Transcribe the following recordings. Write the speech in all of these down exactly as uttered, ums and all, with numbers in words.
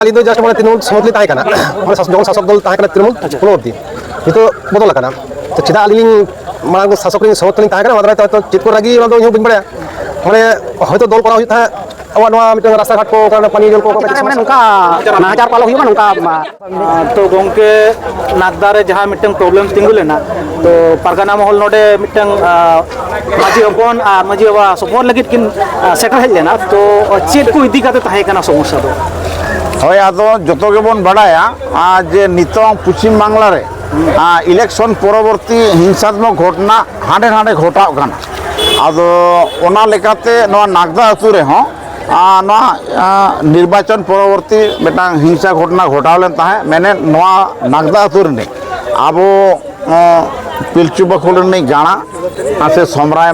ᱟᱹᱞᱤᱧ ᱫᱚ just ᱢᱟᱱᱮ ᱛᱨᱤᱱᱢᱩᱞ ᱥᱚᱢᱚᱨᱛᱷᱚᱱ ᱞᱤᱧ ᱛᱟᱦᱮᱸ ᱠᱟᱱᱟ᱾ ᱢᱟᱱᱮ ᱥᱟᱥ-, ᱡᱚᱠᱷᱚᱱ ᱥᱟᱥᱚᱠ ᱫᱚᱞ ᱛᱟᱦᱮᱸ ᱠᱟᱱᱟ ᱛᱨᱤᱱᱢᱩᱞ, ᱟᱪᱪᱷᱟ᱾ ᱩᱱ ᱚᱵᱫᱤ᱾ ᱱᱤᱛᱚᱜ ᱵᱚᱫᱚᱞ ᱟᱠᱟᱱᱟ᱾ ᱛᱚ ᱪᱮᱫᱟᱜ ᱟᱹᱞᱤᱧ ᱞᱤᱧ ᱢᱟᱲᱟᱝ ᱫᱚ ᱥᱟᱥᱚᱠ ᱨᱮᱱ ᱥᱚᱢᱚᱨᱛᱷᱚᱱ ᱞᱤᱧ ᱛᱟᱦᱮᱸ ᱠᱟᱱᱟ, ᱚᱱᱟ ᱫᱟᱨᱟᱭ ᱛᱮ ᱦᱚᱭᱛᱳ ᱪᱮᱫ ᱠᱚ ᱨᱟᱹᱜᱤ, ᱚᱱᱟ ᱫᱚ ᱤᱧ ᱦᱚᱸ ᱵᱟᱹᱧ ᱵᱟᱲᱟᱭᱟ᱾ ᱢᱟᱱᱮ ᱦᱚᱭᱛᱳ ᱫᱚᱞ ᱠᱚᱨᱟᱣ ᱦᱩᱭᱩᱜ ᱛᱟᱦᱮᱸᱫ, ᱟᱵᱚᱣᱟᱜ ᱱᱚᱣᱟ ᱢᱤᱫᱴᱟᱝ ᱨᱟᱥᱛᱟ ᱜᱷᱟᱴ ᱠᱚ, ᱚᱠᱟ ᱨᱮ ᱯᱟᱱᱤ ᱡᱚᱞ ᱠᱚ, ᱚᱠᱟ ᱨᱮ ᱢᱟᱱᱮ ᱱᱚᱝᱠᱟ ᱱᱟᱦᱟᱪᱟᱨ ᱠᱚ ᱟᱞᱚ ᱦᱩᱭᱩᱜ ᱢᱟ, ᱱᱚᱝᱠᱟ, ᱢᱟ᱾ ᱛᱚ ᱜᱚᱝᱠᱮ, ᱱᱟᱜᱽᱫᱟ ᱨᱮ ᱡᱟᱦᱟᱸ ᱢᱤᱫᱴᱟᱝ problem ᱛᱤᱸᱜᱩ ᱞᱮᱱᱟ, ᱛᱚ ᱯᱟᱨᱜᱟᱱᱟ ᱢᱚᱦᱚᱞ ᱱᱚᱰᱮ ᱢᱤᱫᱴᱟᱝ, ᱟ, ᱢᱟᱹᱡᱷᱤ ᱦᱚᱯᱚᱱ ᱟᱨ ᱢᱟᱹᱡᱷᱤ ᱵᱟᱵᱟ ᱥᱚᱯᱚᱦᱚᱫ ᱞᱟᱹᱜᱤᱫ ᱠᱤᱱ, ᱟ, ᱥᱮᱴᱮᱨ ᱦᱮᱡ ᱞᱮᱱᱟ, ᱛᱚ ᱪᱮᱫ ᱠᱚ ᱤᱫᱤ ᱠᱟᱛᱮ ᱛᱟᱦᱮᱸ ᱠᱟᱱᱟ ᱥᱚᱢᱚᱥᱥᱟ ᱫᱚ? ᱦᱳᱭ, ᱟᱫᱚ ᱡᱚᱛᱚ ᱜᱮᱵᱚᱱ ᱵᱟᱰᱟᱭᱟ, ᱟᱨ ᱡᱮ ᱱᱤᱛᱚᱝ ᱯᱚᱪᱷᱤᱢ ᱵᱟᱝᱞᱟ ᱨᱮ, ᱟᱨ election ᱯᱚᱨᱚᱵᱚᱨᱛᱤ ᱦᱤᱝᱥᱟᱛᱢᱚᱠ ᱜᱷᱚᱴᱚᱱᱟ ᱦᱟᱸᱰᱮ ᱱᱟᱰᱮ ᱜᱷᱚᱴᱟᱣᱜ ᱠᱟᱱᱟ᱾ ᱟᱫᱚ ᱚᱱᱟ ᱞᱮᱠᱟᱛᱮ ᱱᱚᱣᱟ ᱱᱟᱜᱽᱫᱟ ᱟᱹᱛᱩ ᱨᱮᱦᱚᱸ, ᱟᱨ ᱱᱚᱣᱟ, ᱟᱨ ᱱᱤᱨᱵᱟᱪᱚᱱ ᱯᱚᱨᱚᱵᱚᱨᱛᱤ ᱢᱤᱫᱴᱟᱝ ᱦᱤᱝᱥᱟ ᱜᱷᱚᱴᱚᱱᱟ ᱜᱷᱚᱴᱟᱣ ᱞᱮᱱ ᱛᱟᱦᱮᱸᱫ᱾ ᱢᱮᱱᱮᱫ ᱱᱚᱣᱟ ᱱᱟᱜᱽᱫᱟ ᱟᱹᱛᱩ ᱨᱤᱱᱤᱡ ᱟᱵᱚ, ᱟᱨ ᱯᱤᱞᱪᱩ ᱵᱟᱠᱷᱳᱞ ᱨᱤᱱᱤᱡ ᱜᱟᱬᱟ, ᱟᱨ ᱥᱮ ᱥᱚᱢᱨᱟᱭ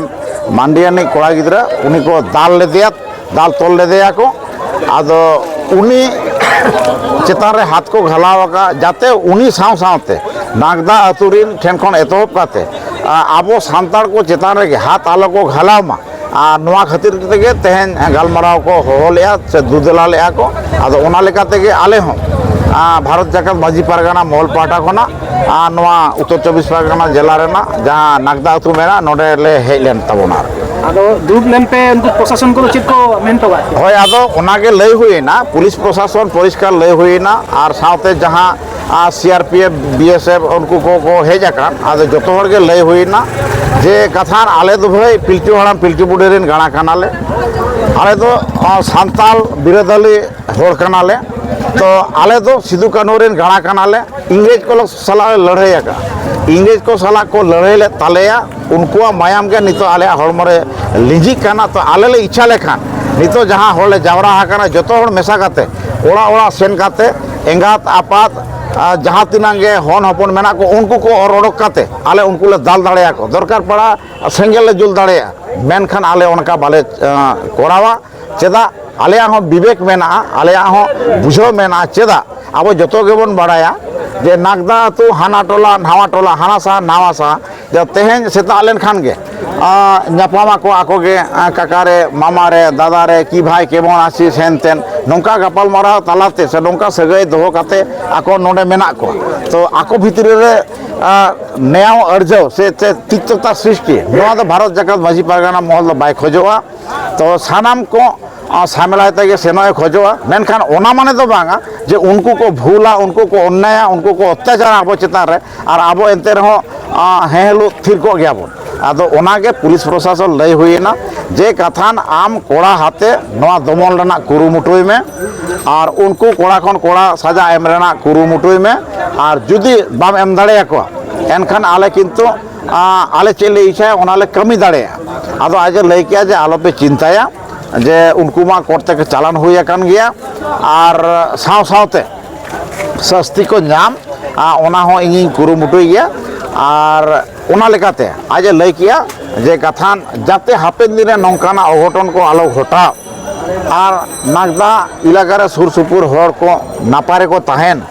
ᱢᱟᱱᱰᱤᱭᱟ ᱨᱤᱱᱤᱡ ᱠᱚᱲᱟ ᱜᱤᱫᱽᱨᱟᱹ, ᱩᱱᱤ ᱠᱚ ᱫᱟᱞ ᱞᱮᱫᱮᱭᱟ, ᱫᱟᱞ ᱛᱚᱞ ᱞᱮᱫᱮᱭᱟ ᱠᱚ᱾ ᱟᱫᱚ ᱩᱱᱤ ᱪᱮᱛᱟᱱ ᱨᱮ ᱦᱟᱛ ᱠᱚ ᱜᱷᱟᱞᱟᱣ ᱟᱠᱟᱫ, ᱡᱟᱛᱮ ᱩᱱᱤ ᱥᱟᱶ ᱥᱟᱶᱛᱮ ᱱᱟᱜᱽᱫᱟ ᱟᱹᱛᱩ ᱨᱤᱱ ᱴᱷᱮᱱ ᱠᱷᱚᱱ ᱮᱛᱚᱦᱚᱵ ᱠᱟᱛᱮ, ᱟ-, ᱟᱵᱚ ᱥᱟᱱᱛᱟᱲ ᱠᱚ ᱪᱮᱛᱟᱱ ᱨᱮᱜᱮ ᱦᱟᱛ ᱟᱞᱚ ᱠᱚ ᱜᱷᱟᱞᱟᱣ ᱢᱟ᱾ ᱟᱨ ᱱᱚᱣᱟ ᱠᱷᱟᱹᱛᱤᱨ ᱛᱮᱜᱮ ᱛᱮᱦᱮᱧ ᱜᱟᱞᱢᱟᱨᱟᱣ ᱠᱚ ᱦᱚᱦᱚ ᱞᱮᱫᱼᱟ ᱥᱮ ᱫᱩ ᱫᱮᱞᱟ ᱞᱮᱫᱼᱟ ᱠᱚ᱾ ᱟᱫᱚ ᱚᱱᱟ ᱞᱮᱠᱟ ᱛᱮᱜᱮ ᱟᱞᱮ ᱦᱚᱸ, ᱟ, ᱵᱷᱟᱨᱚᱛ ᱡᱟᱠᱟᱛ ᱢᱟᱹᱡᱷᱤ ᱯᱟᱨᱜᱟᱱᱟ ᱢᱚᱦᱚᱞ ᱯᱟᱦᱴᱟ ᱠᱷᱚᱱᱟᱜ, ᱟ, ᱱᱚᱣᱟ ᱩᱛᱛᱚᱨ ᱪᱚᱵᱵᱤᱥ ᱯᱟᱨᱜᱟᱱᱟ ᱡᱮᱞᱟ ᱨᱮᱱᱟᱜ ᱡᱟᱦᱟᱸ ᱱᱟᱜᱽᱫᱟ ᱟᱹᱛᱩ ᱢᱮᱱᱟᱜᱼᱟ, ᱱᱚᱰᱮ ᱞᱮ ᱦᱮᱡ ᱞᱮᱱ ᱛᱟᱵᱚᱱᱟ᱾ ᱟᱫᱚ ᱫᱩᱲᱩᱵ ᱞᱮᱱ ᱯᱮ, ᱩᱱᱠᱩ ᱯᱨᱚᱥᱟᱥᱚᱱ ᱠᱚᱫᱚ ᱪᱮᱫ ᱠᱚ ᱢᱮᱱ ᱦᱚᱴᱚ ᱠᱟᱜ ᱯᱮ? ᱦᱳᱭ, ᱟᱫᱚ ᱚᱱᱟ ᱜᱮ ᱞᱟᱹᱭ ᱦᱩᱭᱮᱱᱟ, ᱯᱩᱞᱤᱥ ᱯᱨᱚᱥᱟᱥᱚᱱ ᱯᱚᱨᱤᱥᱠᱟᱨ ᱞᱟᱹᱭ ᱦᱩᱭᱮᱱᱟ, ᱟᱨ ᱥᱟᱶᱛᱮ ᱡᱟᱦᱟᱸ, ᱟᱨ C R P F, B S F ᱩᱱᱠᱩ ᱠᱚᱠᱚ ᱦᱮᱡ ᱟᱠᱟᱱ, ᱟᱫᱚ ᱡᱚᱛᱚ ᱦᱚᱲ ᱜᱮ ᱞᱟᱹᱭ ᱦᱩᱭᱮᱱᱟ ᱡᱮ ᱠᱟᱛᱷᱟ, ᱟᱞᱮ ᱫᱚ ᱵᱷᱟᱹᱭ ᱯᱤᱞᱪᱩ ᱦᱟᱲᱟᱢ ᱯᱤᱞᱪᱩ ᱵᱩᱰᱷᱤ ᱨᱮᱱ ᱜᱟᱬᱟ ᱠᱟᱱᱟᱞᱮ, ᱟᱞᱮ ᱫᱚ, ᱟ, ᱥᱟᱱᱛᱟᱞ ᱵᱤᱨᱟᱹᱫᱟᱹᱞᱤ ᱦᱚᱲ ᱠᱟᱱᱟᱞᱮ᱾ ᱛᱚ ᱟᱞᱮ ᱫᱚ ᱥᱤᱫᱩ ᱠᱟᱹᱱᱦᱩ ᱨᱮᱱ ᱜᱟᱬᱟ ᱠᱟᱱᱟᱞᱮ, ᱤᱝᱨᱮᱡᱽ ᱠᱚ ᱥᱟᱞᱟᱜ ᱞᱮ ᱞᱟᱹᱲᱦᱟᱹᱭ ᱟᱠᱟᱫᱼᱟ, ᱤᱝᱨᱮᱡᱽ ᱠᱚ ᱥᱟᱞᱟᱜ ᱠᱚ ᱞᱟᱹᱲᱦᱟᱹᱭ ᱞᱮᱫ ᱛᱟᱞᱮᱭᱟ, ᱩᱱᱠᱩᱣᱟᱜ ᱢᱟᱭᱟᱢ ᱜᱮ ᱱᱤᱛᱚᱜ ᱟᱞᱮᱭᱟᱜ ᱦᱚᱲᱢᱚ ᱨᱮ ᱞᱤᱸᱡᱤᱜ ᱠᱟᱱᱟ᱾ ᱛᱚ ᱟᱞᱮ ᱞᱮ ᱤᱪᱪᱷᱟ ᱞᱮᱠᱷᱟᱱ ᱱᱤᱛᱚᱜ ᱡᱟᱦᱟᱸ ᱦᱚᱲ ᱞᱮ ᱡᱟᱣᱨᱟ ᱟᱠᱟᱱᱟ, ᱡᱚᱛᱚ ᱦᱚᱲ ᱢᱮᱥᱟ ᱠᱟᱛᱮ ᱚᱲᱟᱜ ᱚᱲᱟᱜ ᱥᱮᱱ ᱠᱟᱛᱮ ᱮᱸᱜᱟᱛ ᱟᱯᱟᱛ, ᱟᱨ ᱡᱟᱦᱟᱸ ᱛᱤᱱᱟᱹᱜ ᱜᱮ ᱦᱚᱱ ᱦᱚᱯᱚᱱ ᱢᱮᱱᱟᱜ ᱠᱚ, ᱩᱱᱠᱩ ᱠᱚ ᱚᱨ ᱚᱰᱚᱠ ᱠᱟᱛᱮ ᱟᱞᱮ ᱩᱱᱠᱩ ᱞᱮ ᱫᱟᱞ ᱫᱟᱲᱮᱭᱟᱠᱚ, ᱫᱚᱨᱠᱟᱨ ᱯᱟᱲᱟ ᱥᱮᱸᱜᱮᱞ ᱞᱮ ᱡᱩᱞ ᱫᱟᱲᱮᱭᱟᱜᱼᱟ, ᱢᱮᱱᱠᱷᱟᱱ ᱟᱞᱮ ᱚᱱᱠᱟ ᱵᱟᱞᱮ, ᱟᱸ, ᱠᱚᱨᱟᱣᱟ᱾ ᱪᱮᱫᱟᱜ? ᱟᱞᱮᱭᱟᱜ ᱦᱚᱸ ᱵᱤᱵᱮᱠ ᱢᱮᱱᱟᱜᱼᱟ, ᱟᱞᱮᱭᱟᱜ ᱦᱚᱸ ᱵᱩᱡᱷᱟᱹᱣ ᱢᱮᱱᱟᱜᱼᱟ᱾ ᱪᱮᱫᱟᱜ? ᱟᱵᱚ ᱡᱚᱛᱚ ᱜᱮᱵᱚᱱ ᱵᱟᱲᱟᱭᱟ, ᱡᱮ ᱱᱟᱜᱽᱫᱟ ᱟᱹᱛᱩ ᱦᱟᱱᱟ ᱴᱚᱞᱟ ᱱᱟᱣᱟ ᱴᱚᱞᱟ, ᱦᱟᱱᱟ ᱥᱟᱦᱟ ᱱᱟᱣᱟ ᱥᱟᱦᱟ, ᱡᱮ ᱛᱮᱦᱮᱧ ᱥᱮᱛᱟᱜ ᱞᱮᱱᱠᱷᱟᱱ ᱜᱮ, ᱟ, ᱧᱟᱯᱟᱢ ᱟᱠᱚ ᱟᱠᱚ ᱜᱮ, ᱟ, ᱠᱟᱠᱟ ᱨᱮ, ᱢᱟᱢᱟ ᱨᱮ, ᱫᱟᱫᱟ ᱨᱮ, ᱠᱤ ᱵᱷᱟᱭ ᱠᱮᱢᱚᱱ ᱟᱪᱷᱤᱥ ᱦᱮᱱ ᱛᱮᱱ, ᱱᱚᱝᱠᱟ ᱜᱟᱯᱟᱞᱢᱟᱨᱟᱣ ᱛᱟᱞᱟᱛᱮ ᱥᱮ ᱱᱚᱝᱠᱟ ᱥᱟᱹᱜᱟᱹᱭ ᱫᱚᱦᱚ ᱠᱟᱛᱮ ᱟᱠᱚ ᱱᱚᱰᱮ ᱢᱮᱱᱟᱜ ᱠᱚᱣᱟ᱾ ᱛᱚ ᱟᱠᱚ ᱵᱷᱤᱛᱨᱤ ᱨᱮ, ᱟ, ᱱᱮᱭᱟᱣ ᱟᱹᱨᱡᱟᱹᱣ ᱥᱮ ᱪᱮᱫ ᱛᱤᱠᱛᱚᱛᱟ ᱥᱨᱤᱥᱴᱤ, ᱱᱚᱣᱟ ᱫᱚ ᱵᱷᱟᱨᱚᱛ ᱡᱟᱠᱟᱛ ᱢᱟᱹᱡᱷᱤ ᱯᱟᱨᱜᱟᱱᱟ ᱢᱚᱦᱚᱞ ᱫᱚ ᱵᱟᱭ ᱠᱷᱚᱡᱚᱜᱼᱟ᱾ ᱛᱚ ᱥᱟᱱᱟᱢ ᱠᱚ, ᱟ, ᱥᱟᱢᱮᱞᱟᱭ ᱛᱮᱜᱮ ᱥᱮᱱᱚᱜ ᱮ ᱠᱷᱚᱡᱚᱜᱼᱟ, ᱢᱮᱱᱠᱷᱟᱱ ᱚᱱᱟ ᱢᱟᱱᱮ ᱫᱚ ᱵᱟᱝᱟ ᱡᱮ ᱩᱱᱠᱩ ᱠᱚ ᱵᱷᱩᱞᱟ, ᱩᱱᱠᱩ ᱠᱚ ᱚᱱᱱᱟᱭᱟ, ᱩᱱᱠᱩ ᱠᱚ ᱚᱛᱛᱟᱪᱟᱨᱟ ᱟᱵᱚ ᱪᱮᱛᱟᱱ ᱨᱮ, ᱟᱨ ᱟᱵᱚ ᱮᱱᱛᱮ ᱨᱮᱦᱚᱸ, ᱟ, ᱦᱮᱸ ᱦᱮᱞᱳᱜ ᱛᱷᱤᱨ ᱠᱚᱜ ᱜᱮᱭᱟᱵᱚᱱ᱾ ᱟᱫᱚ ᱚᱱᱟᱜᱮ ᱯᱩᱞᱤᱥ ᱯᱨᱚᱥᱟᱥᱚᱱ ᱞᱟᱹᱭ ᱦᱩᱭᱮᱱᱟ ᱡᱮ, ᱠᱟᱛᱷᱟᱱ ᱟᱢ ᱠᱚᱲᱟ ᱦᱟᱛᱮ ᱱᱚᱣᱟ ᱫᱚᱢᱚᱱ ᱨᱮᱱᱟᱜ ᱠᱩᱨᱩᱢᱩᱴᱩᱭ ᱢᱮ, ᱟᱨ ᱩᱱᱠᱩ ᱠᱚᱲᱟ ᱠᱷᱚᱱ ᱠᱚᱲᱟ ᱥᱟᱡᱟ ᱮᱢ ᱨᱮᱱᱟᱜ ᱠᱩᱨᱩᱢᱩᱴᱩᱭ ᱢᱮ, ᱟᱨ ᱡᱩᱫᱤ ᱵᱟᱢ ᱮᱢ ᱫᱟᱲᱮᱭᱟᱠᱚᱣᱟ, ᱮᱱᱠᱷᱟᱱ ᱟᱞᱮ ᱠᱤᱱᱛᱩ, ᱟ, ᱟᱞᱮ ᱪᱮᱫ ᱞᱮ ᱤᱪᱪᱷᱟᱭᱟ ᱚᱱᱟ ᱞᱮ ᱠᱟᱹᱢᱤ ᱫᱟᱲᱮᱭᱟᱜᱼᱟ᱾ ᱟᱫᱚ ᱟᱡ ᱮ ᱞᱟᱹᱭ ᱠᱮᱜᱼᱟ ᱡᱮ, ᱟᱞᱚᱯᱮ ᱪᱤᱱᱛᱟᱹᱭᱟ, ᱡᱮ ᱩᱱᱠᱩ ᱢᱟ ᱠᱳᱨᱴ ᱛᱮᱠᱚ ᱪᱟᱞᱟᱱ ᱦᱩᱭ ᱟᱠᱟᱱ ᱜᱮᱭᱟ, ᱟᱨ ᱥᱟᱶ ᱥᱟᱶᱛᱮ ᱥᱟᱹᱥᱛᱤ ᱠᱚ ᱧᱟᱢ, ᱟ, ᱚᱱᱟ ᱦᱚᱸ ᱤᱧᱤᱧ ᱠᱩᱨᱩᱢᱩᱴᱩᱭ ᱜᱮᱭᱟ᱾ ᱟᱨ ᱚᱱᱟ ᱞᱮᱠᱟᱛᱮ ᱟᱡ ᱮ ᱞᱟᱹᱭ ᱠᱮᱜᱼᱟ ᱡᱮ, ᱠᱟᱛᱷᱟᱱ ᱡᱟᱛᱮ ᱦᱟᱯᱮᱱ ᱫᱤᱱ ᱨᱮ ᱱᱚᱝᱠᱟᱱᱟᱜ ᱚᱜᱷᱚᱴᱚᱱ ᱠᱚ ᱟᱞᱚ ᱜᱷᱚᱴᱟᱣ, ᱟᱨ ᱱᱟᱜᱽᱫᱟ ᱮᱞᱟᱠᱟ ᱨᱮ ᱥᱩᱨ ᱥᱩᱯᱩᱨ ᱦᱚᱲ ᱠᱚ ᱱᱟᱯᱟᱭ ᱨᱮᱠᱚ ᱛᱟᱦᱮᱱ,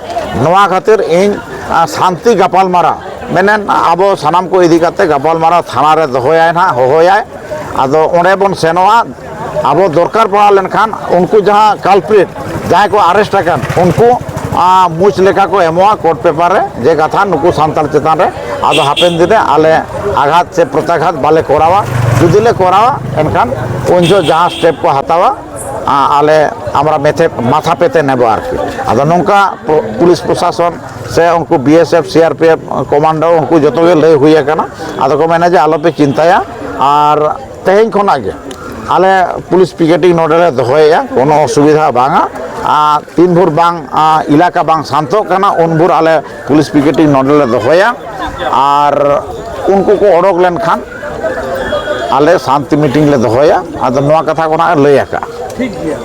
ᱱᱚᱣᱟ ᱠᱷᱟᱹᱛᱤᱨ ᱤᱧ, ᱟ, ᱥᱟᱱᱛᱤ ᱜᱟᱯᱟᱞᱢᱟᱨᱟᱣ ᱢᱮᱱᱮᱫ ᱟᱵᱚ ᱥᱟᱱᱟᱢ ᱠᱚ ᱤᱫᱤ ᱠᱟᱛᱮ ᱜᱟᱯᱟᱞᱢᱟᱨᱟᱣ ᱛᱷᱟᱱᱟ ᱨᱮ ᱫᱚᱦᱚᱭᱟᱭ ᱱᱟᱦᱟᱜ, ᱦᱚᱦᱚᱭᱟᱭ᱾ ᱟᱫᱚ ᱚᱸᱰᱮ ᱵᱚᱱ ᱥᱮᱱᱚᱜᱼᱟ᱾ ᱟᱵᱚ ᱫᱚᱨᱠᱟᱨ ᱯᱟᱲᱟᱣ ᱞᱮᱱᱠᱷᱟᱱ ᱩᱱᱠᱩ ᱡᱟᱦᱟᱸ culprit, ᱡᱟᱦᱟᱸᱭ ᱠᱚ arrest ᱟᱠᱟᱱ, ᱩᱱᱠᱩ, ᱟ, ᱢᱩᱪ ᱞᱮᱠᱟ ᱠᱚ ᱮᱢᱚᱜᱼᱟ ᱠᱳᱨᱴ ᱯᱮᱯᱟᱨ ᱨᱮ, ᱡᱮ ᱠᱟᱛᱷᱟ ᱱᱩᱠᱩ ᱥᱟᱱᱛᱟᱲ ᱪᱮᱛᱟᱱ ᱨᱮ ᱟᱫᱚ ᱦᱟᱯᱮᱱ ᱫᱤᱱ ᱨᱮ ᱟᱞᱮ ᱟᱜᱷᱟᱛ ᱥᱮ ᱯᱨᱚᱛᱟᱜᱷᱟᱛ ᱵᱟᱞᱮ ᱠᱚᱨᱟᱣᱟ᱾ ᱡᱩᱫᱤ ᱞᱮ ᱠᱚᱨᱟᱣᱟ, ᱮᱱᱠᱷᱟᱱ ᱩᱱ ᱡᱚᱦᱚᱜ ᱡᱟᱦᱟᱸ step ᱠᱚ ᱦᱟᱛᱟᱣᱟ, ᱟ, ᱟᱞᱮ ᱟᱢᱨᱟ ᱢᱮᱛᱷᱮ ᱢᱟᱛᱷᱟ ᱯᱮᱛᱮ ᱱᱮᱵᱚ ᱟᱨᱠᱤ᱾ ᱟᱫᱚ ᱱᱚᱝᱠᱟ ᱯᱩ-, ᱯᱩᱞᱤᱥ ᱯᱨᱚᱥᱟᱥᱚᱱ ᱥᱮ ᱩᱱᱠᱩ B S F, C R P F commander, ᱩᱱᱠᱩ ᱡᱚᱛᱚ ᱜᱮ ᱞᱟᱹᱭ ᱦᱩᱭ ᱟᱠᱟᱱᱟ᱾ ᱟᱫᱚ ᱠᱚ ᱢᱮᱱᱟ ᱡᱮ, ᱟᱞᱚᱯᱮ ᱪᱤᱱᱛᱟᱹᱭᱟ, ᱟᱨ ᱛᱮᱦᱮᱧ ᱠᱷᱚᱱᱟᱜ ᱜᱮ ᱟᱞᱮ ᱯᱩᱞᱤᱥ picketing ᱱᱚᱰᱮ ᱞᱮ ᱫᱚᱦᱚᱭᱮᱫᱼᱟ, ᱠᱳᱱᱳ ᱚᱥᱩᱵᱤᱫᱷᱟ ᱵᱟᱝᱟ᱾ ᱟᱨ ᱛᱤᱱ ᱵᱷᱳᱨ ᱵᱟᱝ, ᱟ, ᱮᱞᱟᱠᱟ ᱵᱟᱝ ᱥᱟᱱᱛᱚᱜ ᱠᱟᱱᱟ, ᱩᱱ ᱵᱷᱳᱨ ᱟᱞᱮ ᱯᱩᱞᱤᱥ picketing ᱱᱚᱰᱮ ᱞᱮ ᱫᱚᱦᱚᱭᱟ᱾ ᱟᱨ ᱩᱱᱠᱩ ᱠᱚ ᱚᱰᱚᱠ ᱞᱮᱱᱠᱷᱟᱱ ᱟᱞᱮ ᱥᱟᱱᱛᱤ meeting ᱞᱮ ᱫᱚᱦᱚᱭᱟ᱾ ᱟᱫᱚ ᱱᱚᱣᱟ ᱠᱟᱛᱷᱟ ᱠᱚ ᱱᱟᱦᱟᱜ ᱮ ᱞᱟᱹᱭ ᱟᱠᱟᱫᱼᱟ᱾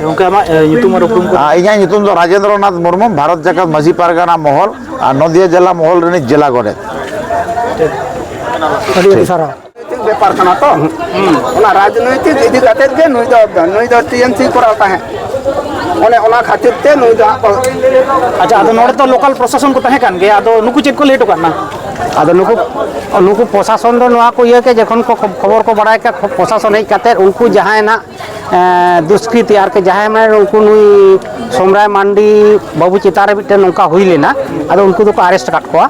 ᱜᱚᱢᱠᱮ, ᱟᱢᱟᱜ, ᱮ, ᱧᱩᱛᱩᱢ ᱟᱨ ᱩᱯᱨᱩᱢ ᱠᱚ? ᱟ, ᱤᱧᱟᱹᱜ ᱧᱩᱛᱩᱢ ᱫᱚ ᱨᱟᱡᱮᱱᱫᱨᱚ ᱱᱟᱛᱷ ᱢᱩᱨᱢᱩ, ᱵᱷᱟᱨᱚᱛ ᱡᱟᱠᱟᱛ ᱢᱟᱹᱡᱷᱤ ᱯᱟᱨᱜᱟᱱᱟ ᱢᱚᱦᱚᱞ ᱟᱨ ᱱᱚᱫᱤᱭᱟ ᱡᱮᱞᱟ ᱢᱚᱦᱚᱞ ᱨᱤᱱᱤᱡ ᱡᱮᱞᱟ ᱜᱚᱰᱮᱛ᱾ ᱟᱹᱰᱤ ᱟᱹᱰᱤ ᱥᱟᱨᱦᱟᱣ᱾ ᱨᱟᱡᱽᱱᱳᱭᱛᱤᱠ ᱵᱮᱯᱟᱨ ᱠᱟᱱᱟ ᱛᱚ᱾ ᱚᱱᱟ ᱨᱟᱡᱽᱱᱳᱭᱛᱤᱠ ᱤᱫᱤ ᱠᱟᱛᱮᱫ ᱜᱮ ᱱᱩᱭ ᱫᱚ, ᱱᱩᱭ ᱫᱚ T M C ᱠᱚᱨᱟᱣ ᱛᱟᱦᱮᱸᱫ᱾ ᱚᱱᱮ ᱚᱱᱟ ᱠᱷᱟᱹᱛᱤᱨ ᱛᱮ ᱱᱩᱭ ᱫᱚ ᱦᱟᱸᱜ ᱠᱚ ᱟᱪᱪᱷᱟ, ᱟᱫᱚ ᱱᱚᱰᱮ ᱫᱚ ᱞᱳᱠᱟᱞ ᱯᱨᱚᱥᱟᱥᱚᱱ ᱠᱚ ᱛᱟᱦᱮᱸ ᱠᱟᱱ ᱜᱮᱭᱟ, ᱟᱫᱚ ᱱᱩᱠᱩ ᱪᱮᱫ ᱠᱚ ᱞᱟᱹᱭ ᱦᱚᱴᱚ ᱠᱟᱜ ᱠᱟᱱᱟ? ᱟᱫᱚ ᱱᱩᱠᱩ, ᱱᱩᱠᱩ ᱯᱨᱚᱥᱟᱥᱚᱱ ᱫᱚ ᱱᱚᱣᱟ ᱠᱚ ᱤᱭᱟᱹ ᱠᱮᱫ, ᱡᱚᱠᱷᱚᱱ ᱠᱚ ᱠᱷᱚᱵ-, ᱠᱷᱚᱵᱚᱨ ᱠᱚ ᱵᱟᱲᱟᱭ ᱠᱮᱫ, ᱠᱷᱚ-, ᱯᱨᱚᱥᱟᱥᱚᱱ ᱦᱮᱡ ᱠᱟᱛᱮᱫ ᱩᱱᱠᱩ ᱡᱟᱦᱟᱸᱭ ᱱᱟᱜ, ᱮᱸ, ᱫᱩᱥᱠᱨᱤᱛᱤ ᱟᱨᱠᱤ ᱡᱟᱦᱟᱸᱭ ᱢᱟᱱᱮ ᱩᱱᱠᱩ ᱱᱩᱭ ᱥᱚᱢᱨᱟᱭ ᱢᱟᱱᱰᱤ ᱵᱟᱹᱵᱩ ᱪᱮᱛᱟᱱ ᱨᱮ ᱢᱤᱫᱴᱮᱱ ᱱᱚᱝᱠᱟ ᱦᱩᱭ ᱞᱮᱱᱟ, ᱟᱫᱚ ᱩᱱᱠᱩ ᱫᱚᱠᱚ ᱟᱨᱮᱥᱴ ᱟᱠᱟᱫ ᱠᱚᱣᱟ᱾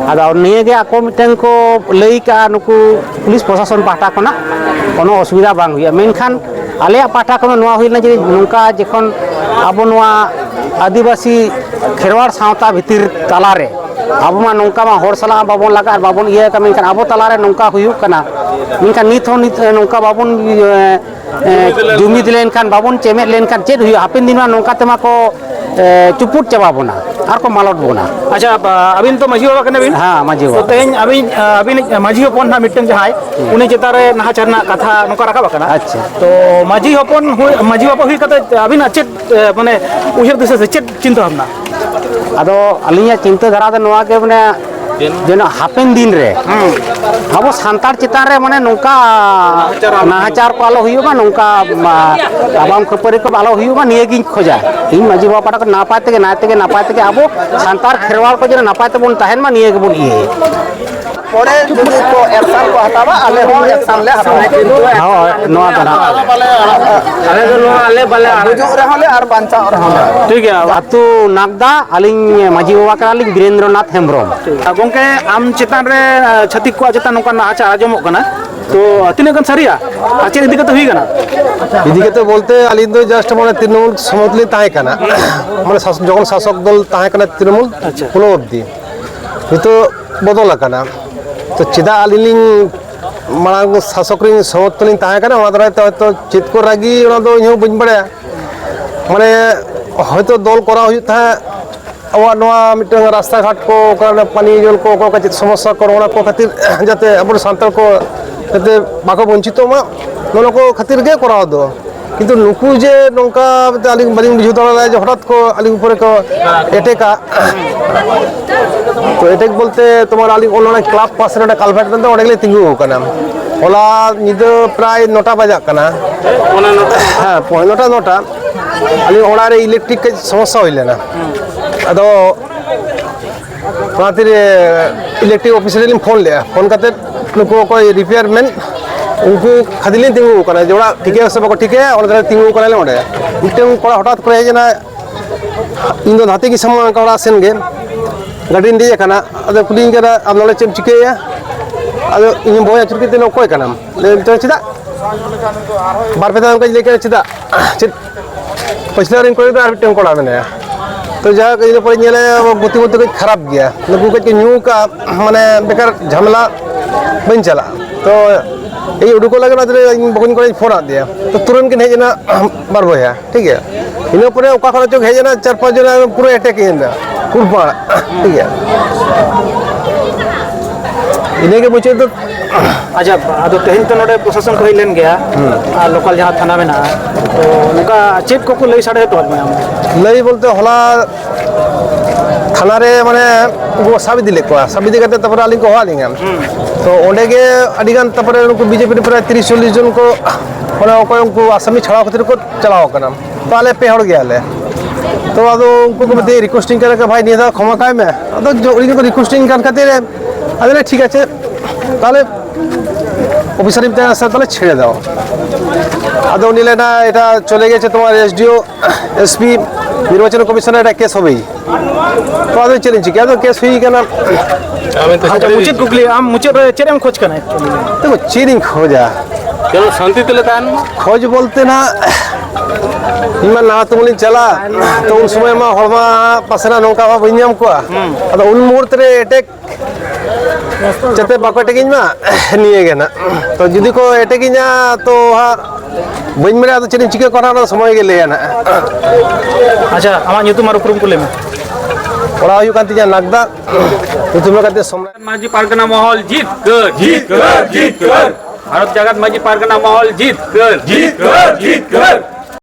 ᱟᱫᱚ ᱱᱤᱭᱟᱹᱜᱮ ᱟᱠᱚ ᱢᱤᱫᱴᱮᱱ ᱠᱚ ᱞᱟᱹᱭ ᱠᱟᱜᱼᱟ ᱱᱩᱠᱩ ᱯᱩᱞᱤᱥ ᱯᱨᱚᱥᱟᱥᱚᱱ ᱯᱟᱦᱴᱟ ᱠᱷᱚᱱᱟᱜ, ᱠᱳᱱᱳ ᱚᱥᱩᱵᱤᱫᱷᱟ ᱵᱟᱝ ᱦᱩᱭᱩᱜᱼᱟ᱾ ᱢᱮᱱᱠᱷᱟᱱ ᱟᱞᱮᱭᱟᱜ ᱯᱟᱦᱴᱟ ᱠᱷᱚᱱ ᱱᱚᱣᱟ ᱦᱩᱭ ᱞᱮᱱᱟ ᱡᱮ ᱱᱚᱝᱠᱟ ᱡᱚᱠᱷᱚᱱ ᱟᱵᱚ ᱱᱚᱣᱟ ᱟᱹᱫᱤᱵᱟᱹᱥᱤ ᱠᱷᱮᱨᱣᱟᱲ ᱥᱟᱶᱛᱟ ᱵᱷᱤᱛᱤᱨ ᱛᱟᱞᱟᱨᱮ ᱟᱵᱚ ᱢᱟ ᱱᱚᱝᱠᱟ ᱢᱟ ᱦᱚᱲ ᱥᱟᱞᱟᱜ ᱵᱟᱵᱚᱱ ᱞᱟᱜᱟᱜ ᱟᱨ ᱵᱟᱵᱚᱱ ᱤᱭᱟᱹ ᱟᱠᱟᱫ, ᱢᱮᱱᱠᱷᱟᱱ ᱟᱵᱚ ᱛᱟᱞᱟᱨᱮ ᱱᱚᱝᱠᱟ ᱦᱩᱭᱩᱜ ᱠᱟᱱᱟ, ᱢᱮᱱᱠᱷᱟᱱ ᱱᱤᱛ ᱦᱚᱸ ᱱᱤᱛ ᱱᱚᱝᱠᱟ ᱵᱟᱵᱚᱱ, ᱮ, ᱮ, ᱡᱩᱢᱤᱫ ᱞᱮᱱᱠᱷᱟᱱ, ᱵᱟᱵᱚᱱ ᱪᱮᱢᱮᱫ ᱞᱮᱱᱠᱷᱟᱱ ᱪᱮᱫ ᱦᱩᱭᱩᱜᱼᱟ? ᱦᱟᱯᱮᱱ ᱫᱤᱱ ᱢᱟ ᱱᱚᱝᱠᱟ ᱛᱮᱢᱟ ᱠᱚ, ᱮ, ᱪᱩᱯᱩᱫ ᱪᱟᱵᱟ ᱵᱚᱱᱟ ᱟᱨ ᱠᱚ ᱢᱟᱞᱚᱴ ᱵᱚᱱᱟ᱾ ᱟᱪᱪᱷᱟ, ᱵᱟ-, ᱟᱹᱵᱤᱱ ᱛᱚ ᱢᱟᱹᱡᱷᱤ ᱵᱟᱵᱟ ᱠᱟᱱᱟ ᱵᱤᱱ? ᱦᱮᱸ, ᱢᱟᱹᱡᱷᱤ ᱛᱚ ᱵᱟᱵᱟ᱾ ᱛᱮᱦᱮᱧ ᱟᱹᱵᱤᱱ, ᱟᱹᱵᱤᱱᱤᱡ ᱢᱟᱹᱡᱷᱤ ᱦᱚᱯᱚᱱ ᱱᱟᱦᱟᱜ ᱢᱤᱫᱴᱮᱱ ᱡᱟᱦᱟᱸᱭ, ᱩᱱᱤ ᱪᱮᱛᱟᱱ ᱨᱮ ᱱᱟᱦᱟᱪᱟᱨ ᱨᱮᱱᱟᱜ ᱠᱟᱛᱷᱟ ᱱᱚᱝᱠᱟ ᱨᱟᱠᱟᱵ ᱟᱠᱟᱱᱟ᱾ ᱟᱪᱪᱷᱟ᱾ ᱛᱚ ᱢᱟᱹᱡᱷᱤ ᱦᱚᱯᱚᱱ ᱦᱩᱭ, ᱢᱟᱹᱡᱷᱤ ᱵᱟᱵᱟ ᱦᱩᱭ ᱠᱟᱛᱮ ᱟᱹᱵᱤᱱᱟᱜ ᱪᱮᱫ, ᱮ, ᱢᱟᱱᱮ ᱩᱭᱦᱟᱹᱨ ᱫᱤᱥᱟᱹ ᱥᱮ ᱪᱮᱫ ᱪᱤᱱᱛᱟᱹ ᱵᱷᱟᱵᱽᱱᱟ? ᱟᱫᱚ ᱟᱹᱞᱤᱧᱟᱜ ᱪᱤᱱᱛᱟᱹ ᱫᱷᱟᱨᱟ ᱫᱚ ᱱᱚᱣᱟ ᱜᱮ, ᱢᱟᱱᱮ, ᱡᱮᱱᱚ ᱦᱟᱯᱮᱱ ᱫᱤᱱ ᱨᱮ ᱦᱩᱸ᱾ ᱟᱵᱚ ᱥᱟᱱᱛᱟᱲ ᱪᱮᱛᱟᱱ ᱨᱮ, ᱢᱟᱱᱮ, ᱱᱚᱝᱠᱟ ᱱᱟᱦᱟᱪᱟᱨ ᱟᱞᱚ ᱱᱟᱦᱟᱪᱟᱨ ᱠᱚ ᱟᱞᱚ ᱦᱩᱭᱩᱜ ᱢᱟ, ᱱᱚᱝᱠᱟ, ᱢᱟ, ᱛᱟᱯᱟᱢ ᱠᱷᱟᱹᱯᱟᱹᱨᱤ ᱠᱚ ᱟᱞᱚ ᱦᱩᱭᱩᱜ ᱢᱟ, ᱱᱤᱭᱟᱹ ᱜᱤᱧ ᱠᱷᱚᱡᱟ᱾ ᱤᱧ ᱢᱟᱹᱡᱷᱤ ᱵᱟᱵᱟ ᱯᱟᱦᱴᱟ ᱠᱷᱚᱱ ᱱᱟᱯᱟᱭ ᱛᱮᱜᱮ, ᱱᱟᱭ ᱛᱮᱜᱮ, ᱱᱟᱯᱟᱭ ᱛᱮᱜᱮ ᱟᱵᱚ ᱥᱟᱱᱛᱟᱲ ᱠᱷᱮᱨᱣᱟᱲ ᱠᱚ ᱡᱮᱱᱚ ᱱᱟᱯᱟᱭ ᱛᱮᱵᱚᱱ ᱛᱟᱦᱮᱱ ᱢᱟ, ᱱᱤᱭᱟᱹ ᱜᱮᱵᱚᱱ ᱤᱭᱟᱹᱭᱟ᱾ ᱯᱚᱨᱮ ᱡᱩᱫᱤ ᱠᱚ action ᱠᱚ ᱦᱟᱛᱟᱣᱟ, ᱟᱞᱮ ᱦᱚᱸ action ᱞᱮ ᱦᱟᱛᱟᱣᱟ᱾ ᱦᱳᱭ, ᱱᱚᱣᱟ ᱫᱚ ᱱᱟᱦᱟᱜ᱾ ᱟᱞᱮ ᱫᱚ ᱱᱚᱣᱟ ᱟᱞᱮ ᱵᱟᱞᱮ ᱟᱲᱟᱜᱟ᱾ ᱜᱩᱡᱩᱜ ᱨᱮᱦᱚᱸ ᱞᱮ ᱟᱨ ᱵᱟᱧᱪᱟᱣ ᱨᱮᱦᱚᱸ ᱞᱮ᱾ ᱴᱷᱤᱠ ᱜᱮᱭᱟ᱾ ᱟᱹᱛᱩ ᱱᱟᱜᱽᱫᱟ, ᱟᱹᱞᱤᱧ ᱢᱟᱹᱡᱷᱤ ᱵᱟᱵᱟ ᱠᱟᱱᱟᱞᱤᱧ, ᱵᱤᱨᱮᱱᱫᱨᱚᱱᱟᱛᱷ ᱦᱮᱢᱵᱨᱚᱢ᱾ ᱟᱨ ᱜᱚᱢᱠᱮ, ᱟᱢ ᱪᱮᱛᱟᱱ ᱨᱮ, ᱟᱸ, ᱪᱷᱟᱹᱛᱤᱠ ᱠᱚᱣᱟᱜ ᱪᱮᱛᱟᱱ ᱱᱚᱝᱠᱟᱱ ᱱᱟᱦᱟᱪᱟᱨ ᱟᱸᱡᱚᱢᱚᱜ ᱠᱟᱱᱟ, ᱛᱚ ᱛᱤᱱᱟᱹᱜ ᱜᱟᱱ ᱥᱟᱹᱨᱤᱭᱟ? ᱟᱨ ᱪᱮᱫ ᱤᱫᱤ ᱠᱟᱛᱮ ᱦᱩᱭ ᱠᱟᱱᱟ? ᱤᱫᱤ ᱠᱟᱛᱮ ᱵᱚᱞᱛᱮ ᱟᱹᱞᱤᱧ ᱫᱚ just ᱢᱟᱱᱮ ᱛᱨᱤᱱᱢᱩᱞ ᱥᱚᱢᱚᱭ ᱞᱤᱧ ᱛᱟᱦᱮᱸ ᱠᱟᱱᱟ᱾ ᱢᱟᱱᱮ ᱥᱟᱥ-, ᱡᱚᱠᱷᱚᱱ ᱥᱟᱥᱚᱠ ᱫᱚᱞ ᱛᱟᱦᱮᱸ ᱠᱟᱱᱟ ᱛᱨᱤᱱᱢᱩᱞ, ᱟᱪᱪᱷᱟ᱾ ᱩᱱ ᱚᱵᱫᱤ᱾ ᱱᱤᱛᱚᱜ ᱵᱚᱫᱚᱞ ᱟᱠᱟᱱᱟ᱾ ᱛᱚ ᱪᱮᱫᱟᱜ ᱟᱹᱞᱤᱧ ᱞᱤᱧ ᱢᱟᱲᱟᱝ ᱥᱟᱥᱚᱠ ᱨᱤᱧ ᱥᱚᱢᱚᱨᱛᱷᱚᱱ ᱞᱤᱧ ᱛᱟᱦᱮᱸ ᱠᱟᱱᱟ, ᱚᱱᱟ ᱫᱟᱨᱟᱭ ᱛᱮ ᱦᱚᱭᱛᱳ ᱪᱮᱫ ᱠᱚ ᱨᱟᱹᱜᱤ, ᱚᱱᱟ ᱫᱚ ᱤᱧ ᱦᱚᱸ ᱵᱟᱹᱧ ᱵᱟᱲᱟᱭᱟ᱾ ᱢᱟᱱᱮ ᱦᱚᱭᱛᱳ ᱫᱚᱞ ᱠᱚᱨᱟᱣ ᱦᱩᱭᱩᱜ ᱛᱟᱦᱮᱸᱫ, ᱟᱵᱚᱣᱟᱜ ᱱᱚᱣᱟ ᱢᱤᱫᱴᱟᱝ ᱨᱟᱥᱛᱟ ᱜᱷᱟᱴ ᱠᱚ, ᱚᱠᱟ ᱨᱮ ᱯᱟᱱᱤᱭᱚ ᱡᱚᱞ ᱠᱚ, ᱚᱠᱟ ᱚᱠᱟ ᱪᱮᱫ ᱥᱚᱢᱚᱥᱥᱟ ᱠᱚ, ᱚᱱᱟ ᱠᱚ ᱠᱷᱟᱹᱛᱤᱨ ᱡᱟᱛᱮ ᱟᱵᱚ ᱥᱟᱱᱛᱟᱲ ᱠᱚ ᱡᱟᱛᱮ ᱵᱟᱠᱚ ᱵᱚᱧᱪᱤᱛᱚᱜ ᱢᱟ, ᱱᱚᱣᱟ ᱠᱚ ᱠᱷᱟᱹᱛᱤᱨ ᱜᱮ ᱠᱚᱨᱟᱣ ᱫᱚ᱾ ᱠᱤᱱᱛᱩ ᱱᱩᱠᱩ ᱡᱮ ᱱᱚᱝᱠᱟ ᱟᱹᱞᱤᱧ ᱵᱟᱹᱞᱤᱧ ᱵᱩᱡᱷᱟᱹᱣ ᱫᱟᱲᱮᱭᱟᱫᱟ ᱡᱮ ᱦᱚᱴᱟᱛ ᱠᱚ ᱟᱹᱞᱤᱧ ᱩᱯᱚᱨᱮ ᱠᱚ ᱮᱴᱮᱠᱟ᱾ ᱛᱚ ᱮᱴᱮᱠ ᱵᱚᱞᱛᱮ ᱛᱳᱢᱟᱨ ᱟᱹᱞᱤᱧ ᱚᱱᱟ ᱠᱞᱟᱵᱽ ᱯᱟᱥ ᱨᱮ ᱚᱸᱰᱮ culvert ᱢᱮᱱᱛᱮ ᱚᱸᱰᱮ ᱜᱮᱞᱤᱧ ᱛᱤᱸᱜᱩ ᱟᱠᱟᱱᱟ᱾ ᱦᱚᱞᱟ ᱧᱤᱫᱟᱹ ᱯᱨᱟᱭ ᱱᱚᱴᱟ ᱵᱟᱡᱟᱜ ᱠᱟᱱᱟ᱾ ᱯᱚᱱᱮ ᱱᱚᱴᱟ᱾ ᱦᱮᱸ, ᱯᱚᱱᱮ ᱱᱚᱴᱟ, ᱱᱚᱴᱟ᱾ ᱟᱹᱞᱤᱧ ᱚᱲᱟᱜ ᱨᱮ ᱤᱞᱮᱠᱴᱨᱤᱠ ᱠᱟᱹᱡ ᱥᱚᱢᱚᱥᱥᱟ ᱦᱩᱭ ᱞᱮᱱᱟ᱾ ᱟᱫᱚ ᱚᱱᱟ ᱛᱤᱨᱮ ᱤᱞᱮᱠᱴᱨᱤᱠ ᱚᱯᱷᱤᱥ ᱨᱮᱞᱤᱧ ᱯᱷᱳᱱ ᱞᱮᱫᱼᱟ᱾ ᱯᱷᱳᱱ ᱠᱟᱛᱮᱫ ᱱᱩᱠᱩ ᱚᱠᱚᱭ ᱨᱤᱯᱮᱭᱟᱨ ᱢᱮᱱ, ᱩᱱᱠᱩ ᱠᱷᱟᱹᱛᱤᱨ ᱞᱤᱧ ᱛᱤᱸᱜᱩ ᱟᱠᱟᱱᱟ ᱡᱮ ᱚᱲᱟᱜ ᱴᱷᱤᱠᱟᱹᱭᱟ ᱥᱮ ᱵᱟᱠᱚ ᱴᱷᱤᱠᱟᱹᱭᱟ, ᱚᱸᱰᱮ ᱛᱟᱦᱞᱮ ᱛᱤᱸᱜᱩ ᱟᱠᱟᱱᱟᱞᱮ ᱚᱸᱰᱮ᱾ ᱢᱤᱫᱴᱟᱝ ᱠᱚᱲᱟ ᱦᱚᱴᱟᱛ ᱠᱚᱨᱮ ᱦᱮᱡ ᱮᱱᱟ, ᱤᱧ ᱫᱚ ᱱᱟᱛᱮ ᱜᱮ ᱥᱟᱢᱟᱝ ᱚᱲᱟᱜ ᱥᱮᱱ ᱜᱮ ᱜᱟᱹᱰᱤᱧ ᱫᱮᱡ ᱟᱠᱟᱱᱟ᱾ ᱟᱫᱚ ᱠᱩᱞᱤᱧ ᱠᱟᱱᱟ, "ᱟᱢ ᱱᱚᱰᱮ ᱪᱮᱫ ᱮᱢ ᱪᱤᱠᱟᱹᱭᱮᱫᱼᱟ?" ᱟᱫᱚ ᱤᱧ ᱵᱚᱭ ᱟᱹᱪᱩᱨ ᱠᱮᱫ ᱛᱮ, "ᱚᱠᱚᱭ ᱠᱟᱱᱟᱢ?" ᱞᱟᱹᱭ ᱫᱟᱹᱧ, "ᱪᱮᱫᱟᱜ?" ᱵᱟᱨ ᱯᱮ ᱫᱷᱟᱣ ᱚᱱᱠᱟᱧ ᱞᱟᱹᱭ ᱠᱮᱫᱟ, "ᱪᱮᱫᱟᱜ? ᱪᱮᱫ ᱯᱟᱹᱪᱷᱞᱟᱹ ᱨᱤᱧ ᱠᱚᱭᱚᱜ ᱮᱫᱟ, ᱟᱨ ᱢᱤᱫᱴᱮᱱ ᱠᱚᱲᱟ ᱢᱮᱱᱟᱭᱟ?" ᱛᱚ ᱡᱟᱭᱦᱳᱠ, ᱤᱱᱟᱹ ᱯᱚᱨᱮ ᱧᱮᱞᱮ ᱜᱚᱛᱤ ᱢᱚᱛᱤ ᱠᱟᱹᱡ ᱠᱷᱟᱨᱟᱯ ᱜᱮᱭᱟ, ᱱᱩᱠᱩ ᱠᱟᱹᱡ ᱠᱚ ᱧᱩ ᱠᱟᱜᱼᱟ, ᱢᱟᱱᱮ ᱵᱮᱠᱟᱨ ᱡᱷᱟᱢᱮᱞᱟ, ᱵᱟᱹᱧ ᱪᱟᱞᱟᱜᱼᱟ᱾ ᱛᱚ ᱤᱧ ᱩᱰᱩᱠᱚᱜ ᱞᱟᱹᱜᱤᱫ ᱚᱱᱟ ᱛᱮ ᱤᱧ ᱵᱚᱠᱚᱧ ᱠᱚᱲᱟᱧ ᱯᱷᱳᱱ ᱟᱫ ᱫᱮᱭᱟ, ᱛᱚ ᱛᱩᱨᱟᱹᱱ ᱠᱤᱱ ᱦᱮᱡ ᱮᱱᱟ ᱵᱟᱨ ᱵᱚᱭᱦᱟ, ᱴᱷᱤᱠ ᱜᱮᱭᱟ᱾ ᱤᱱᱟᱹ ᱯᱚᱨᱮ ᱚᱠᱟ ᱠᱷᱚᱱ ᱪᱚᱝ ᱦᱮᱡ ᱮᱱᱟ, ᱪᱟᱨ ᱯᱟᱸᱪ ᱡᱚᱱ ᱯᱩᱨᱟᱹ ᱮᱴᱮᱠ ᱮᱱᱟ, ᱠᱩᱲᱯᱟᱲ, ᱴᱷᱤᱠ ᱜᱮᱭᱟ᱾ ᱤᱱᱟᱹᱜᱮ ᱢᱩᱪᱟᱹᱫ ᱫᱚ᱾ ᱟᱪᱪᱷᱟ, ᱟᱫᱚ ᱛᱮᱦᱮᱧ ᱛᱚ ᱱᱚᱰᱮ ᱯᱨᱚᱥᱟᱥᱚᱱ ᱠᱚ ᱦᱮᱡ ᱞᱮᱱ ᱜᱮᱭᱟ, ᱟᱨ ᱞᱳᱠᱟᱞ ᱡᱟᱦᱟᱸ ᱛᱷᱟᱱᱟ ᱢᱮᱱᱟᱜᱼᱟ, ᱛᱚ ᱱᱚᱝᱠᱟ ᱪᱮᱫ ᱠᱚᱠᱚ ᱞᱟᱹᱭ ᱥᱟᱰᱮ ᱦᱚᱴᱚᱣᱟᱫ ᱢᱮᱭᱟ ᱟᱢ? ᱞᱟᱹᱭ ᱵᱚᱞᱛᱮ ᱦᱚᱞᱟ ᱛᱷᱟᱱᱟ ᱨᱮ ᱢᱟᱱᱮ ᱩᱱᱠᱩ ᱠᱚ ᱥᱟᱵ ᱤᱫᱤ ᱞᱮᱫ ᱠᱚᱣᱟ, ᱥᱟᱵ ᱤᱫᱤ ᱠᱟᱛᱮ ᱛᱟᱨᱯᱚᱨᱮ ᱟᱹᱞᱤᱧ ᱠᱚ ᱦᱚᱦᱚ ᱟᱹᱞᱤᱧᱟ᱾ ᱛᱚ ᱚᱸᱰᱮ ᱜᱮ ᱟᱹᱰᱤ ᱜᱟᱱ ᱛᱟᱨᱯᱚᱨᱮ ᱩᱱᱠᱩ ᱵᱤᱡᱮᱯᱤ ᱨᱮ ᱯᱨᱟᱭ ᱛᱤᱨᱤᱥ ᱪᱚᱞᱞᱤᱥ ᱡᱚᱱ ᱠᱚ, ᱢᱟᱱᱮ ᱚᱠᱚᱭ ᱩᱱᱠᱩ ᱟᱥᱟᱢᱤ ᱪᱷᱟᱲᱟᱣ ᱠᱷᱟᱹᱛᱤᱨ ᱠᱚ ᱪᱟᱞᱟᱣ ᱠᱟᱱᱟ᱾ ᱛᱚ ᱟᱞᱮ ᱯᱮ ᱦᱚᱲ ᱜᱮᱭᱟᱞᱮ᱾ ᱛᱚ ᱟᱫᱚ ᱩᱱᱠᱩ ᱠᱚ ᱢᱤᱫᱴᱤᱡ ᱨᱤᱠᱩᱭᱮᱥᱴᱤᱝ ᱠᱟᱱᱟ ᱠᱚ, "ᱵᱷᱟᱭ, ᱱᱤᱭᱟᱹ ᱫᱷᱟᱣ ᱠᱷᱚᱢᱟ ᱠᱟᱭ ᱢᱮ᱾" ᱟᱫᱚ ᱡᱚ-, ᱩᱱᱤ ᱜᱮᱠᱚ ᱨᱤᱠᱩᱭᱮᱥᱴᱤᱝ ᱠᱟᱱ ᱠᱷᱟᱹᱛᱤᱨ ᱟᱫᱚ ᱞᱮ, "ᱴᱷᱤᱠ ᱟᱪᱷᱮ, ᱛᱟᱦᱚᱞᱮ ᱚᱯᱷᱤᱥᱟᱨ ᱢᱤᱫᱴᱟᱝ ᱟᱥᱟ ᱛᱟᱦᱚᱞᱮ ᱪᱷᱮᱲᱮ ᱫᱟᱣ᱾" ᱟᱫᱚ ᱩᱱᱤ ᱞᱟᱹᱭ ᱮᱫᱟ, "ᱮᱴᱟ ᱪᱚᱞᱮ ᱜᱮᱪᱮ ᱛᱚᱢᱟᱨ ᱮᱥ ᱰᱤ ᱳ, ᱮᱥ ᱯᱤ, ᱱᱤᱨᱵᱟᱪᱚᱱ ᱠᱚᱢᱤᱥᱚᱱ ᱨᱮ ᱮᱴᱟᱜ ᱠᱮᱥ ᱦᱚᱵᱮ᱾" ᱛᱚ ᱟᱫᱚ ᱪᱮᱫ ᱤᱧ ᱪᱤᱠᱟᱹᱭᱟ, ᱟᱫᱚ ᱠᱮᱥ ᱦᱩᱭ ᱠᱟᱱᱟ᱾ ᱟᱪᱪᱷᱟ, ᱢᱩᱪᱟᱹᱫ ᱠᱩᱠᱞᱤ, ᱟᱢ ᱢᱩᱪᱟᱹᱫ ᱨᱮ ᱪᱮᱫ ᱮᱢ ᱠᱷᱚᱡᱽ ᱠᱟᱱᱟ actually? ᱫᱮᱠᱷᱚ, ᱪᱮᱫ ᱤᱧ ᱠᱷᱚᱡᱟ? ᱪᱚᱞᱚ, ᱥᱟᱱᱛᱤ ᱛᱮᱞᱮ ᱛᱟᱦᱮᱱ ᱢᱟ᱾ ᱠᱷᱚᱡᱽ ᱵᱚᱞᱛᱮ ᱱᱟᱜ, ᱤᱧ ᱢᱟ ᱱᱟᱣᱟ ᱛᱩᱢᱟᱹᱞᱤᱧ ᱪᱟᱞᱟᱜ, ᱛᱚ ᱩᱱ ᱥᱚᱢᱚᱭ ᱢᱟ ᱦᱚᱲ ᱢᱟ ᱯᱟᱥᱮ ᱱᱟᱜ ᱱᱚᱝᱠᱟ ᱢᱟ ᱵᱟᱹᱧ ᱧᱟᱢ ᱠᱚᱣᱟ᱾ ᱟᱫᱚ ᱩᱱ ᱢᱩᱦᱩᱨᱛ ᱨᱮ ᱮᱴᱮᱠ ᱡᱟᱛᱮ ᱵᱟᱠᱚ ᱮᱴᱮᱠᱤᱧ ᱢᱟ, ᱱᱤᱭᱟᱹ ᱜᱮ ᱱᱟᱜ᱾ ᱛᱚ ᱡᱩᱫᱤ ᱠᱚ ᱮᱴᱮᱠᱤᱧᱟ, ᱛᱚ ᱦᱟᱸᱜ ᱵᱟᱹᱧ ᱵᱟᱲᱟᱭᱟ, ᱟᱫᱚ ᱪᱮᱫ ᱤᱧ ᱪᱤᱠᱟᱹ ᱠᱚᱣᱟ, ᱚᱱᱟ ᱥᱚᱢᱚᱭ ᱜᱮ ᱞᱟᱹᱭᱟ ᱱᱟᱜ᱾ ᱟᱪᱪᱷᱟ, ᱟᱢᱟᱜ ᱧᱩᱛᱩᱢ ᱟᱨ ᱩᱯᱨᱩᱢ ᱠᱚ ᱞᱟᱹᱭ ᱢᱮ᱾ ᱚᱲᱟᱜ ᱦᱩᱭᱩᱜ ᱠᱟᱱ ᱛᱤᱧᱟ ᱱᱟᱜᱽᱫᱟ, ᱧᱩᱛᱩᱢ ᱦᱩᱭᱩᱜ ᱠᱟᱱ ᱛᱤᱧᱟ ᱥᱚᱢᱨᱟᱴ᱾ ᱢᱟᱹᱡᱷᱤ ᱯᱟᱨᱜᱟᱱᱟ ᱢᱚᱦᱚᱞ ᱡᱤᱛᱠᱟᱹᱨ, ᱡᱤᱛᱠᱟᱹᱨ, ᱡᱤᱛᱠᱟᱹᱨ᱾ ᱵᱷᱟᱨᱚᱛ ᱡᱟᱠᱟᱛ ᱢᱟᱹᱡᱷᱤ ᱯᱟᱨᱜᱟᱱᱟ ᱢᱚᱦᱚᱞ ᱡᱤᱛᱠᱟᱹᱨ, ᱡᱤᱛᱠᱟᱹᱨ, ᱡᱤᱛᱠᱟᱹᱨ᱾